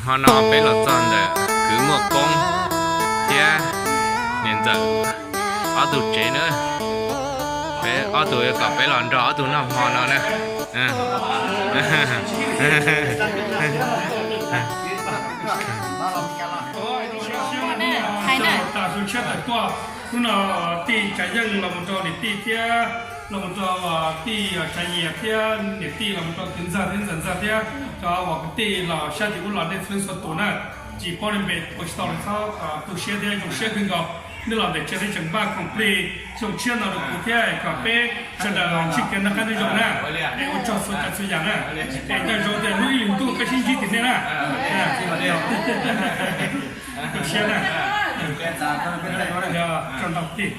Hmo no peb los txog ntawm kwv Muaj Koob thiab niam ntxawm ob tug tsev na. Peb ob tug kom peb los nrog ob tug noj hmo no na. Hais na. Tam sim no tuaj, hnub no tij Tsav Yeej los mus rau niam tij thiab los mus rau tij Tsav Yias thiab niam tij los mus rau kwv Ntxawg thiab ntxawm Ntxawg thiab cov uas kwv tij los sab tim ub los nej txhua leej txhua tus na. Tsis paub nej npe ua tsis tau los txhob tu siab thiab, zoo siab kawg nkaus nej los ntawm tsev thiab tseem npaj khoom plig zoo tshiab no rau kuv thiab kom peb sawv daws ntsib kev noj qab nyob zoo na. Es ua tsaug txhua tsav txhua yam na. Es nco ntsoov tias hnub ib hlis ntuj peb sib ntsib tim nej na. Zoo siab na. Tsaug ntau tij.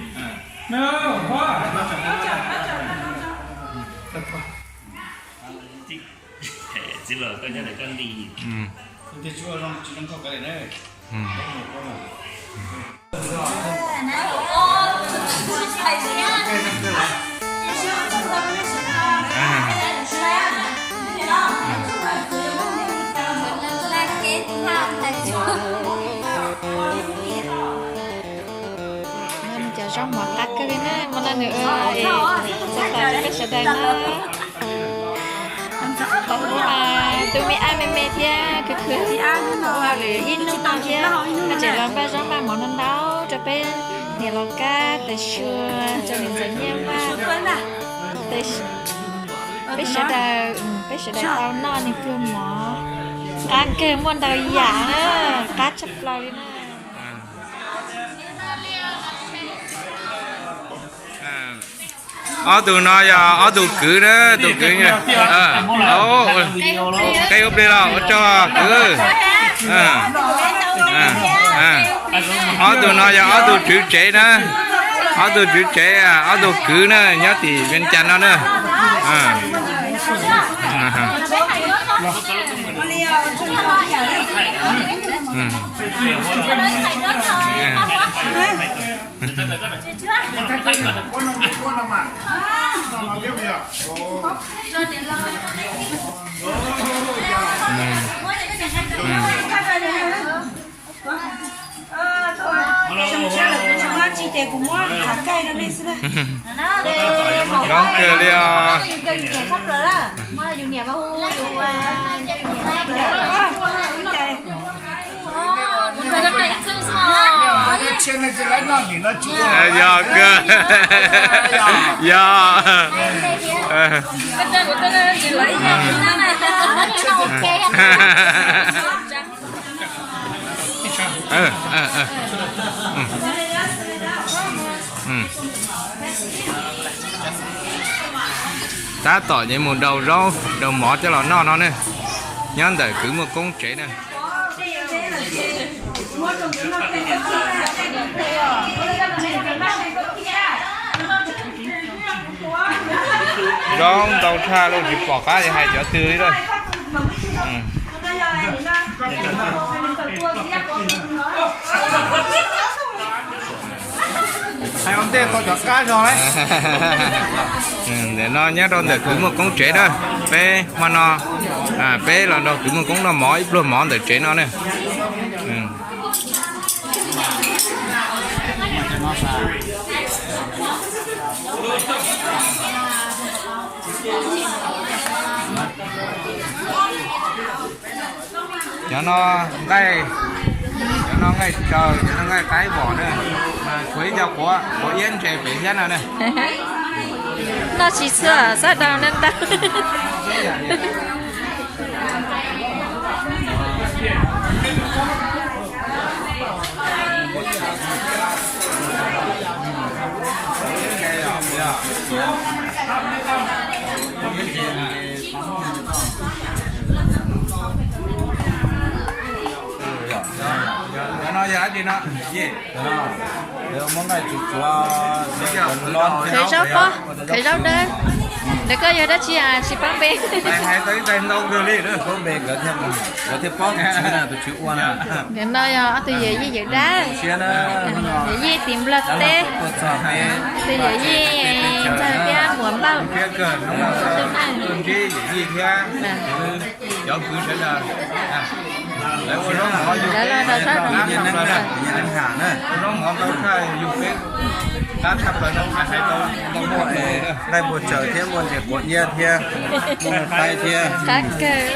Cov zaub mov qab kawg li na, hmo no nws ua txog tau rau peb sawv daws na. Tau tus me ab me me thiab khwv khwv ua lwm ib hnub no thiab, no tseem los npaj zaub npaj mov ntau ntau rau peb niam laus Kab, Tais Sua, rau niam ntxawm Nyiaj Vaj. Peb sawv daws, peb sawv daws tau noj nws pluag mov. Qab kawg, muaj ntau yam na, qab tshaj plaws li na. Ob tug no yog ob tug kwv na, tus kwv, qeb ub plig los ua tsaug kwv. Ob tug no yog ob tug tswv tsev na, ob tug tswv tsev, ob tug kwv na, nyob tim Vias Cas no na. Zoo kawg li os. Yog kawg. Yog. Tab tom ces mus daus zaub daus mov coj los noj no ne, nyob ntawm kwv Muaj Koob tsev na. Zaub ntau tshaj lawm tsis pom qab hais cov twg li lawm. Hais ua ntej tau cov qab zog lawm. Ntawm no nyob rau ntawm kwv Muaj Koob tsev na. Peb hmo no peb los nrog kwv Muaj Koob noj mov ib pluag mov ntawm tsev no na. Cov no nqaij, cov no nqaij tsaws, cov no nqaij qaib vom na. Tshuav ib co quav, quav iab ntses pem thiab no na. Noj tsis txhua, sab daus na ntag. Qhwv zaub pob, qhwv zaub dawb. Ntawm koj yog dab tsi tsis paub npe? Ntawm no yog ob tug yawm yij yawm dab. Yawm yij tim Nplog teb, tus yawm yij Ntxawg thiab Muam Npauj. Cov kwv sawv daws, lawv Lawv los rau tab tom nyob neeb ham na. Nqaij npua tsaws thiab muaj ntses quav iab thiab muaj qaib thiab. Qab kawg.